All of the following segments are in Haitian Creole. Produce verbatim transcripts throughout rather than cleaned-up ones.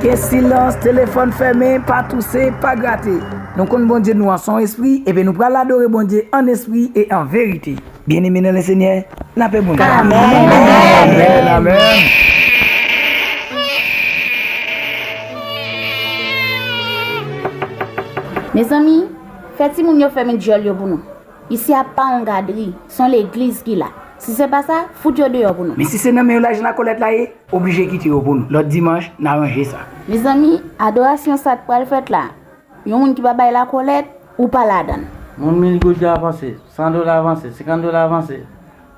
Gen silans, telefòn fèmen, pa touse, pa grate. Nou konn Bondye nou an se yon espri, ebyen nou pral adore Bondye an espri e an verite. Byeneme nan Lesenyè, lapè Bondye. Amèn. Amèn, amèn. Mezanmi, fè timoun yo fèmen dyòl yo pou nou. Isi a pa yon gadri, se yon legliz ki la. Si se pa sa, fout yo deyò pou nou. Men si se nan men yo lajan lakòlèt la ye, oblije kite yo pou nou. Lòt dimanch, n a ranje sa. Mezanmi, adorasyon sa k pral fèt la, yon moun ki pa bay lakòlèt, ou pa ladan l. Moun mil goud yo avanse, san dola avanse, senkant dola avanse,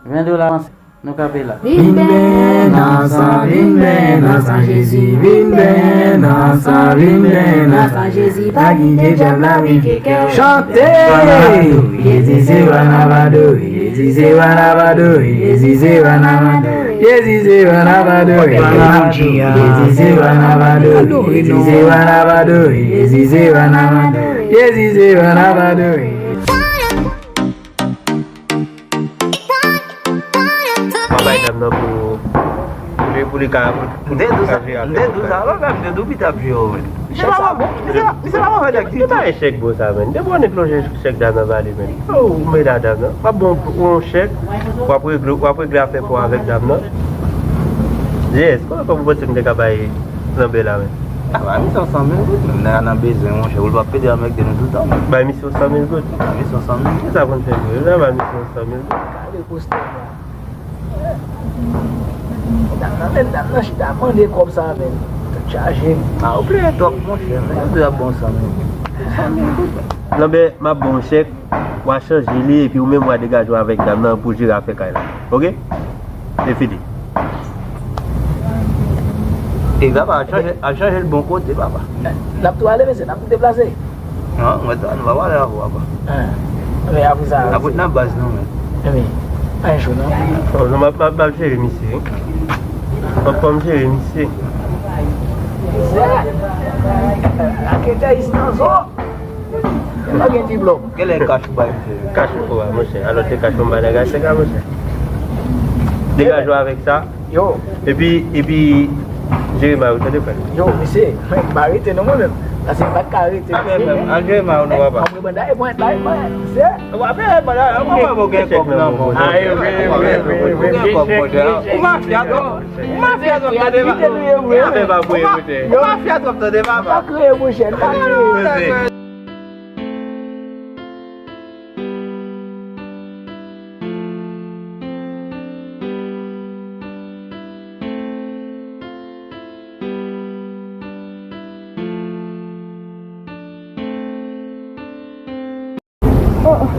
ven dola avanse. Nou kanpe la. Vin benyen nan san, vin benyen nan san Jezi, vin benyen nan san, vin benyen nan san Jezi, pa kite dyab la pike kè w. Chante! Jezi se wa n ap adore, Jezi se wa n ap adore, Jezi se wa n ap adore, Jezi se wa n ap adore, Jezi se wa n ap adore, Jezi se wa n ap adore, Jezi se wa n ap adore, Jezi se wa n ap adore. M ap bay dam nan pou, pou li, pou li ka, pou, pou li ka jere avèk ou. M te di w sa, m te di w sa, m te di w Pita ap jere w, men. Misye pa bon, misye pa, misye pa move nèg ditou. Se pa echèk bon sa, men. Depi w deklonche chèk dam nan ba li, men. Ou mèt a dam nan. W ap bon, yon chèk, w ap regle, w ap regle afè pa w avèk dam nan. Yes, konbyen kòb ou panse m te ka bay Lanbè la, men? A, bay misye yon san mil goud, men nèg la nan bezwen, monchè, ou l p ap pede anmègde nou toutan, men. Bay misye yon san mil goud? Bay misye yon san mil goud. Kisa pou n fè pou yo? Bay misye yon san mil goud. Gade postè a. Dam nan, men, dam nan chita mande kòb sa, men. Tèt chaje. A, ou plede twòp, monchè, men. Ou di ap bon san mil. San mil goud. Lanbè, m ap ba w yon chèk, w a chanje li, epi ou menm w a degaje w avèk dam nan pou jere afè kay la. Oke? Se fini. E papa, al chanje, al chanje l bon kote, papa. N ap tou ale, mesye, n ap tou deplase. Non, mwen tou, nou pa pale avè w, papa. Ah. Men apre sa, n ap ret nan baz nou, men. Ebyen, pa gen cho, non? Oh, non, m ap, m ap, m ap jere misye, wi. M ap, m ap jere misye. Misye, raketè isi nan zo. Yo pa gen diplòm. Genlè kach ou bay misye. Kach ou ba, monchè. Alò se kach ou ba nèg la, se ka, monchè. Degaje w avèk sa. Yo. Epi, epi, jere mari w, tande frè. Yo, misye, mwen pa rete non mwen menm. Paske m pa t ka rete. Al jere mari w non, papa. Mwen pran dayè pwen la, mwen, misye. W ap jere mari w, mwen gen kòb nan men w. Ayi, wi, wi, wi, wi. Ou gen kòb, monchè. Ou mafya twòp. Ou mafya twòp, tande, papa. Ou mafya twòp, tande, papa. Pa kreye, monchè, pa kreye. Oh, oh.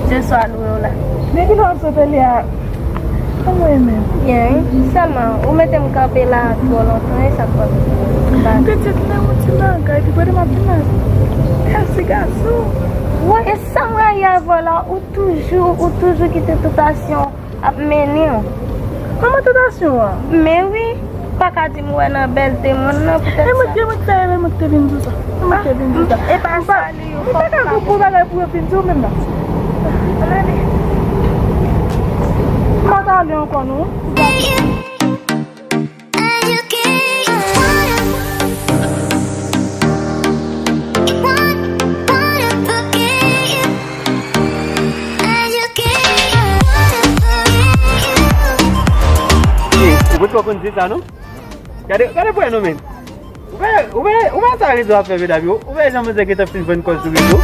Se swa lwe w la. Depi lè w ap sot ale a, kòman w ye menm? Byen, wi. Sèlman, ou mete m kanpe la twò lontan, e sa k fè m pa. Pitit, men yon ti bagay, epi kote m ap vin la? Bèl ti gason. Wi, e sa m rayi avè w la, ou toujou, ou toujou kite tantasyon ap mennen w. Kòman tantasyon an? Men wi, pa ka di m wè nan bèlte moun nan poutèt sa. E mwen ki, e mwen ki fè, e mwen ki te vin di w sa. E mwen ki te vin di w sa. E pa sa li yo. Ou pa ka gwo bagay pou yo vin di w menm non. Ann ale. M pa t ale ankò non. Ou pa t konn di sa non? Gade, gade pwen nou men. Ou wè, ou wè, ou wè sa rezo ap fè medam yo? Ou wè jan manzè gentan fin jwenn kòz sou rezo?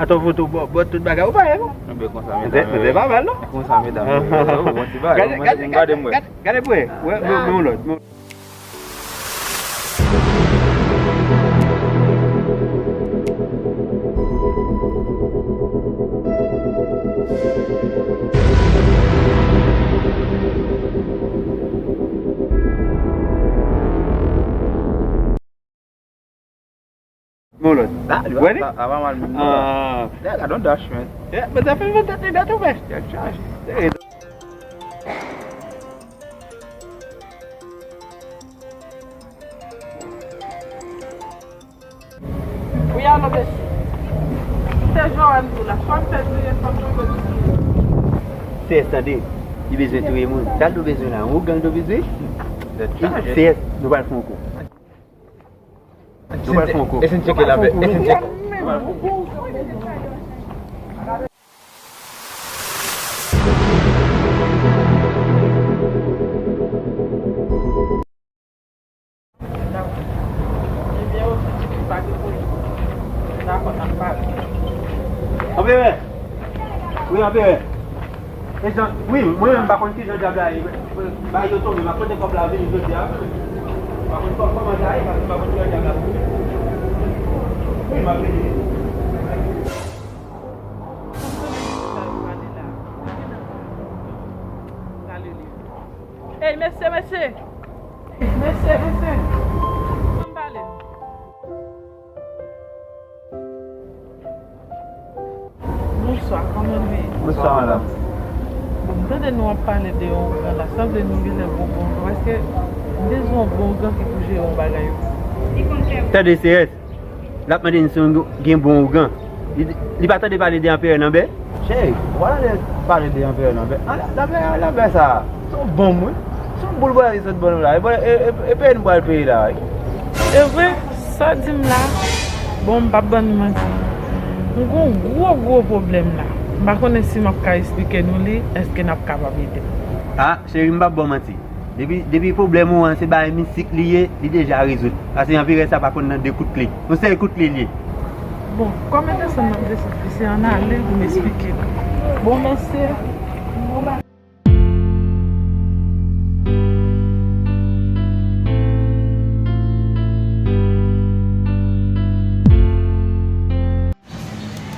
Atò foto bò, bò tout bagay. Ou pa wè non? Mwen konsa medam yo. Mwen pa mal non. Konsa medam yo. Ou bon ti bagay. Gade, gade, gade, gade pwen. Wè, wè, wè yon lòt. Bon, lòt. Ah, li pa, pa, pa mal menm non. Ah. Nèg la don't dash, man. Yeah, but that feel that that that over. Tèt chaje. Wi, alo, mesye. Se Joanne tou la. Fò m fè touye, fò m jwenn yon ti T S tande, li bezwen touye moun. Sa l bezwen la? Yon ougan l bezwen? T S, nou pral fè yon kou. Nou pral fè yon kou. Esenn tcheke la bè. Esenn tcheke. Anperè! Wi, anperè! E jan, wi, mwen menm m pa konn kijan dyab la ye. Bagay yo tonbe, m ap pote kòb la vini jodi a. M pa konn kò-, kòman sa ye, paske m pa konn kijan dyab la tonbe. Wi, m ap vini. Ey, mesye, mesye! Mesye, mesye! Ann pale. Bonswa, kòman nou ye? Bonswa, madanm. Bon, m tande nou ap pale de yon ougan la, sanble nou genlè gon bon ougan, paske m te jwenn yon bon ougan ki pou jere yon bagay yo. Tande, T S. L ap mande n si nou gen bon ougan. Li, li pa tande pale de Anperè Nanbè? Cheri, ou pa tande pale de Anperè Nanbè? An, Lanbè, Lanbè sa a, se yon bonm, wi. Se yon boul bwè li sot ban nou la. E, e, e, e peye n pral peye la, wi. E vre, sa w di m la, bon, m p ap ban nou manti. M gen yon gwo, gwo pwoblèm la. M pa konnen si m ap ka esplike nou li, èske n ap kapab ede m? A, cheri, m p ap ba w manti. Depi, depi pwoblèm ou an se bagay mistik li ye, li deja rezoud. Paske anperè sa pa konn nan de kout kle. Yon sèl kout kle li ye. Bon, kòm e desann m ap desann, se ann ale pou m esplike nou. Bon, mesye.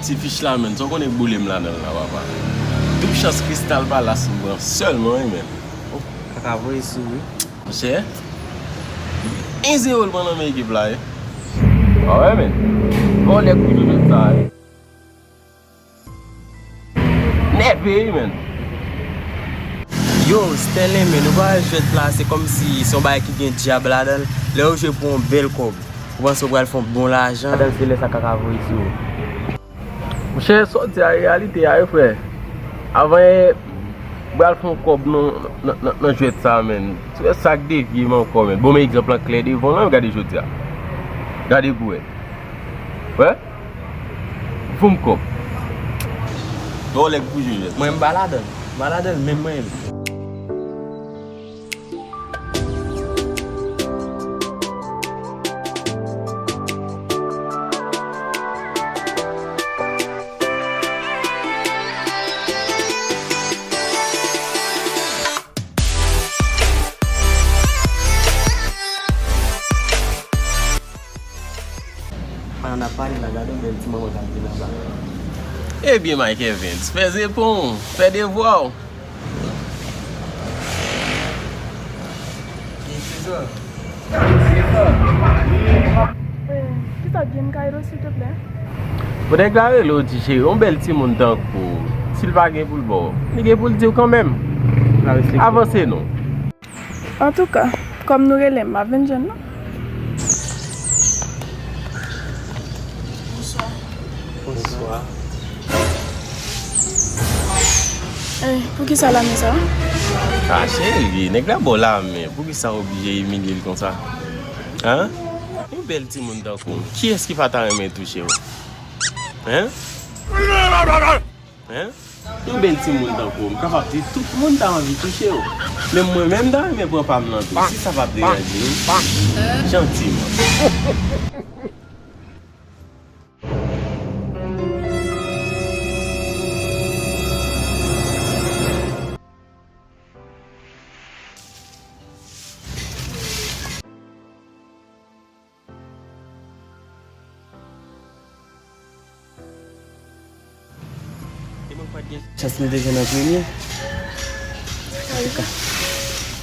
Ti fich la, menn, sa w konnen k boule m ladan l la, papa. Doub chans Kristal Palas m pran sèlman, wi, menn. Oh, kaka voye sou, wi. Monchè, en zewo l pran nan men ekip la, wi. A wè, menn. Vòlè k pou jwe jwèt sa, wi. Nève, wi, menn. Yo, Sterling, menn, ou pa wè jwèt la, se kòmsi se yon bagay ki gen dyab ladan l. Lè yo jwe pou yon bèl kòb. Ou panse w pral fè yon bon lajan? Adan se lè sa kaka voye sou ou. Monchè, sa w di a reyalite a wi, frè. Avan yè, m pral fè yon kòb nan, nan, nan, nan jwèt sa, menn. Se sa k devye m ankò, menn. Bon, men egzanp lan klè devan w la, gade jodi a. Gade pou wè. Wè? Voum kòb. Vòlè k pou jwe jwèt. Mwen, m pa ladan l. M pa ladan l, menm mwen menm. Pandan n ap pale la, gade yon bèl ti manman k ap vin anba. Ebyen, Mike Evans, fè zepon w, fè devwa w. Eh, kisa k gen m ka ede w, silteplè? Bon, nèg la rele w, ti cheri, yon bèl timoun tankou w, si l pa gen pou l ba w, li gen pou l di w kanmenm. Avanse non. Antouka, kòm nou rele m, m ap vin jwenn nou. Bonswa. Bonswa. Eh, poukisa lame sa? Ah, cheri, nèg la ba w lame. Poukisa w oblije imilye l konsa? Hein? Yon bèl timoun tankou w, kiyès ki pa ta renmen touche w? Hein? Hein? Yon bèl timoun tankou w, m kapab di tout moun ta anvi touche w. Menm mwen menm, m ta renmen pran pa m nan tou, si sa p ap deranje w. Jantiman. E mwen pa t gen chans m te jwenn an premye. Antouka,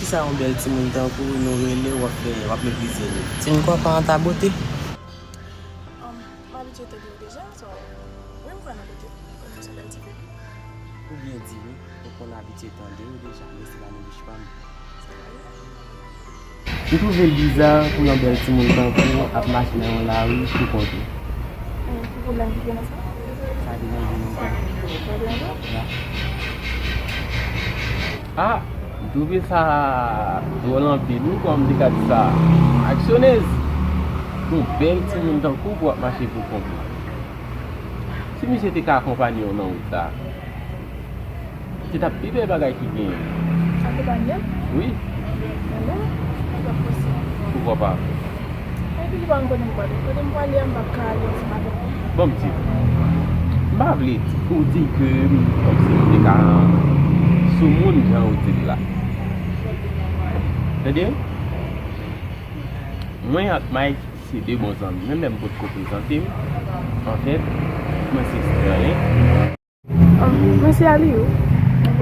kisa yon bèl timoun tankou w, nou rele w, w ap fè, w ap meprize nou? Tu ne crois pas en ta beauté? Um, m abitye tande w deja, so, wi, m kwè nan bote w, kòm yon sèl bèl ti fi. Ou byen di wi, ou konn abitye tande w deja, men se pa nan bouch pa m. M twouve l biza pou yon bèl timoun tankou w ap mache nan yon lari pou kont ou. Hmm, ki pwoblèm ki gen nan sa? Sa deranje m anpil. Sa deranje w? Ya. Ah, m twouve sa dwòl anpil, wi, kòman m te ka di sa. Aksyonèz! Yon bèl timoun tankou w pou w ap mache pou kont ou. Si misye te ka akonpanye w nan wout la, se t ap pi bèl bagay ki genyen. Akonpanye m? Wi. Men non, sa p ap posib. Poukwa pa? Epi li pa konn kote m prale. Kote m prale a, m p ap ka ale ansanm avè w. Bon, m di, m pa vle di, ou di ke m kòmsi m te ka soumoun jan ou di l la. Tande? Mwen ak Mike, se de bon zanmi. Menm lè m potko prezante m, anfèt, mwen se Sterling. Ah, mwen se Aliou.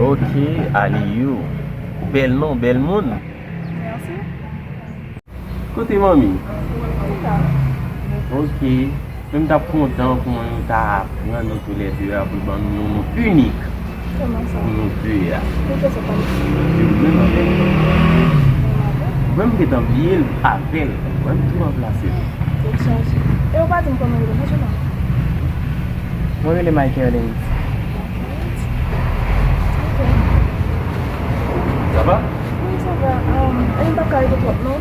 Ok, Aliou. Bèl non, bèl moun. Mèsi. Kote manmi? Li la. Ok. Men m t ap kontan pou mwen ta pran nou toulède a pou l ban nou yon non inik. Kòman sa? Pou nou de a. Poukisa sa pa inik? Menm avè l. Menm avè l? Mwen m gentan bliye l avè l. Mwen m tou ranplase l. Tèt chaje. E ou pa di m kòman ou rele, non, Jona? Mwen rele Michael Lens. Ok. Sa va? Wi, sa va. Um, e m p ap ka rete twòp, non?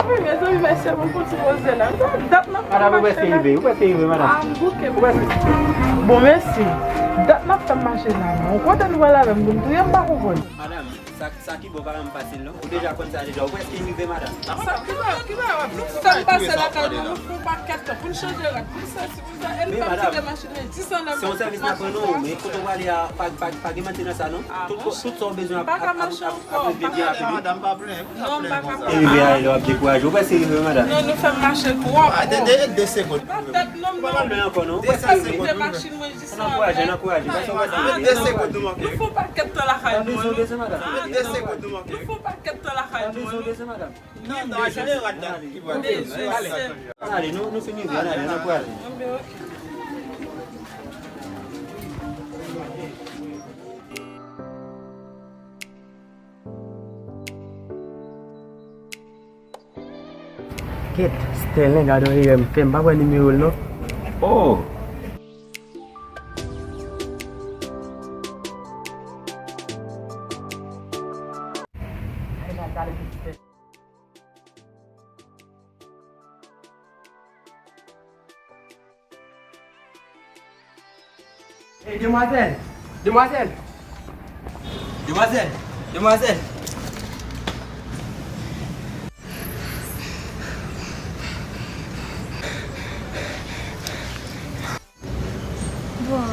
Wi, mezanmi, mesye, mwen fon ti poze la. Dat n ap fè mache la. Madanm, ou prèske rive, ou prèske rive, madanm. Ah, m bouke. Ou prèske. Bon, mèsi. Dat n ap fè mache la, non. Ou kontan nou pale avè m, pou m touye m pa konprann. Madanm, sa, sa ki bon, pa janm fasil, non. Ou deja konn sa deja. Ou prèske rive, madanm. Sa ki bon, ki bon, w ap fè m pase lakay nou, nou fè yon pakèt tan pou n chanje rad, pou n sèsi. Wi, madanm. Se yon sèvis n ap rann ou, men kote w prale a, pa, pa, pa gen manti nan sa, non. Tout, tout sa w bezwen ap, ap, ap, ap regle byen rapid, wi. Madanm, pa plenn, wi. Non, m pa ka plenn. E rive a, lè w ap dekouraje. Ou prèske rive, wi, madanm. Non, nou fè m mache twòp. Ah, de, de, de segonn. Pa pèt non, non. Ou pa pale ankò, non. Ou prèske rive. Kite machin mwen jis la. Ann ankouraje, ann ankouraje. Paske ou prèske rive. De segonn nou manke. Nou fè yon pakèt tan lakay nou, wi. Nou fè yon pakèt tan lakay nou, wi. Non, non, se rad la ki pral ale. Ale, nou, nou fin rive, ale, nou prale. Kèt, Sterling, gade yon erè m fè, m pa wè nimewo l non. Oh! Ey, demwazèl! Demwazèl! Demwazèl! Demwazèl! Bon.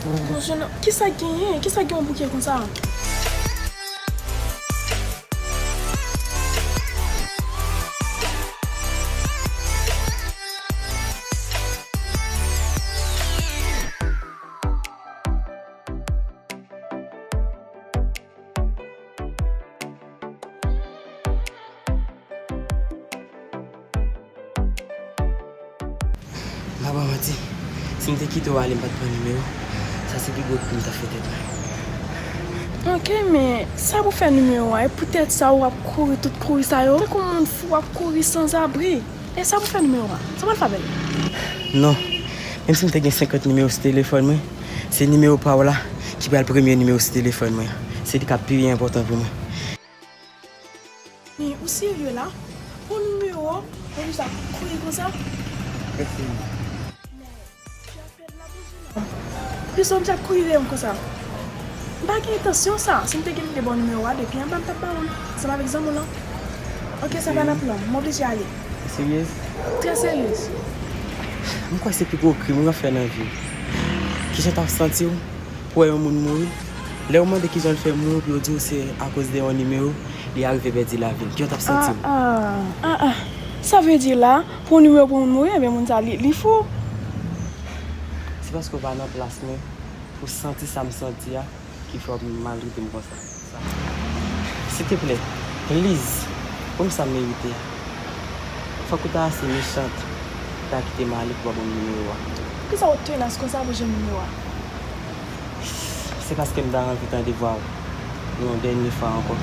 Bon, jennonm, kisa k genyen? Kisa k gen w bouke konsa? M pa ba w manti, si m te kite w ale, m pa t pran nimewo, sa se pi gwo kou m ta fè tèt mwen. Ok, men sa pou fè nimewo a, e poutèt sa w ap kouri tout kouri sa yo? Tankou moun fou w ap kouri sanzabri. E sa pou fè nimewo a? Sa w pral fè avè l? Non, menm si m te gen senkant nimewo sou telefòn mwen, se nimewo pa w la ki pral premye nimewo sou telefòn mwen. Se li k ap pi enpòtan pou mwen. Men ou serye la? Pou nimewo, ou vin sa kouri konsa? Mèsi. Poukisa w ap kouri dèyè m konsa? M pa gen entansyon sa. Si m te gen lide ba w nimewo a, depi anba m t ap ba w l, ansanm avèk zanmi w lan. Ok, sa pa nan plan m. M oblije ale. Ou seryez? Trè seryez. M kwè se pi gwo krim ou fè nan vi w. Kijan w t ap santi w? Pou wè yon moun mouri, lè yo mande kijan l fè mouri, pou yo di w se akoz de yon nimewo, li arive pèdi lavi l. Kijan w t ap santi w? Ah, ah, ah, ah. Sa vle di la, pou yon nimewo pou moun mouri, ebyen moun sa li, li fou. Se paske w pa nan plas mwen, pou santi sa m santi a, ki fè w ap maltrete m konsa. Silteplè, please, ban m sa m merite a. Fòk ou ta ase mechant pou ta kite m ale pou w pa ban m nimewo a. Poukisa w tenas konsa pou jwenn nimewo a? Se paske m ta anvi tande vwa w. yon dènye fwa ankò.